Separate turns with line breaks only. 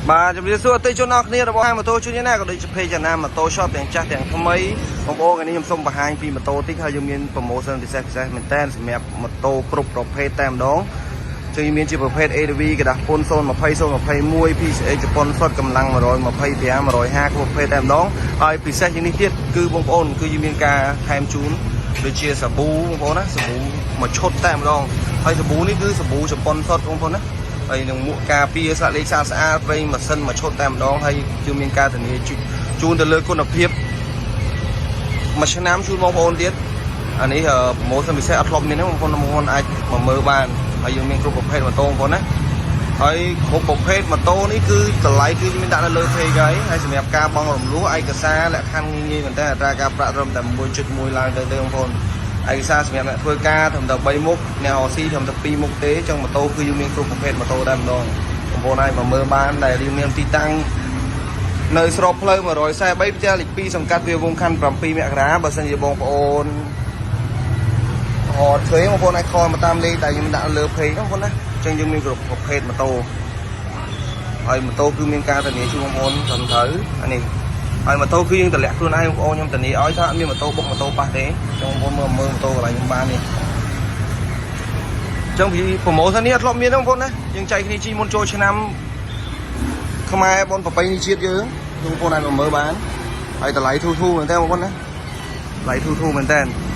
បាទជំរាបសួរអតិថិជនអរគ្នារបស់ហាងម៉ូតូជួនណាក៏ដូចជា page ណាម៉ូតូ shop ទាំងចាស់ទាំងថ្មីបងប្អូនថ្ងៃនេះខ្ញុំសូមបង្ហាញពីម៉ូតូតិចហើយយើងមាន promotion ពិសេសពិសេសមែនតើសម្រាប់ម៉ូតូគ្រប់ប្រភេទតែម្ដងចឹងមានជាប្រភេទ ADV ក្រដាសពុន020 021 PCX ជប៉ុនសុទ្ធកម្លាំង125 150គ្រប់ប្រភេទតែម្ដងហើយពិសេសជាងនេះទៀតគឺបងប្អូនគឺយើងមានការថែមជូនដូចជាសាប៊ូបងប្អូនណាសាប៊ូមួយឈុតតែម្ដងហើយសាប៊ូនេះគឺសាប៊ូជប៉ុនសុទ្ធបងប្អូនណា ហើយនឹងមួកការពារស្លាកលេខស្អាតស្អាតប្រេងម៉ាស៊ីនមួយឈុតតែម្ដងហើយគឺមានការធានាជូនទៅលើគុណភាពមួយឆ្នាំជូនបងប្អូនទៀតអានេះ promotion ពិសេសអត់ធ្លាប់មានទេបងប្អូនបងប្អូនអាចមកមើលបានហើយយើងមានគ្រប់ប្រភេទម៉ូតូបងប្អូនណាហើយគ្រប់ប្រភេទម៉ូតូនេះគឺតម្លៃគឺមានដាក់នៅលើ page ហើយហើយសម្រាប់ការបង់រំលោះឯកសារលក្ខខណ្ឌងាយៗមែនតើអត្រាការប្រាក់ត្រឹមតែ1.1ឡើងទៅទេបងប្អូនឯកសារសម្រាប់អ្នកធ្វើការត្រឹមតែ3មុខអ្នករកស៊ីត្រឹមតែ2មុខទេចឹងម៉ូតូគឺយើងមានគ្រប់ប្រភេទម៉ូតូតែម្ដងបងប្អូនអាចមកមើលបានដែលយើងមានទីតាំងនៅស្របផ្លូវ143ផ្ទះលេខ2សង្កាត់វាវងខណ្ឌ7មករាបើសិនជាបងប្អូនអត់ឃើញបងប្អូនអាច call មកតាមលេខដែលខ្ញុំដាក់លើ page ហ្នឹងបងប្អូនណាចឹងយើងមានគ្រប់ប្រភេទម៉ូតូហើយម៉ូតូគឺមានការធានាជូនបងប្អូនត្រឹមត្រូវអានេះហើយម៉ូតូគឺយើងតម្លាក់ខ្លួនឯងបងប្អូនខ្ញុំធានាឲ្យថាអត់មានម៉ូតូបុកម៉ូតូប៉ះទេចឹងបងប្អូនមើលមើលម៉ូតូកន្លែងខ្ញុំបាននេះចឹងពី promotion នេះអត់ធ្លាប់មានទេបងប្អូនណាយើងចែកគ្នាជីមុនចូលឆ្នាំខ្មែរបុណ្យប្រពៃណីជាតិយើងបងប្អូនអាចមកមើលបានហើយតម្លៃធូរធូរមែនតើបងប្អូនណាតម្លៃធូរធូរមែនតើ។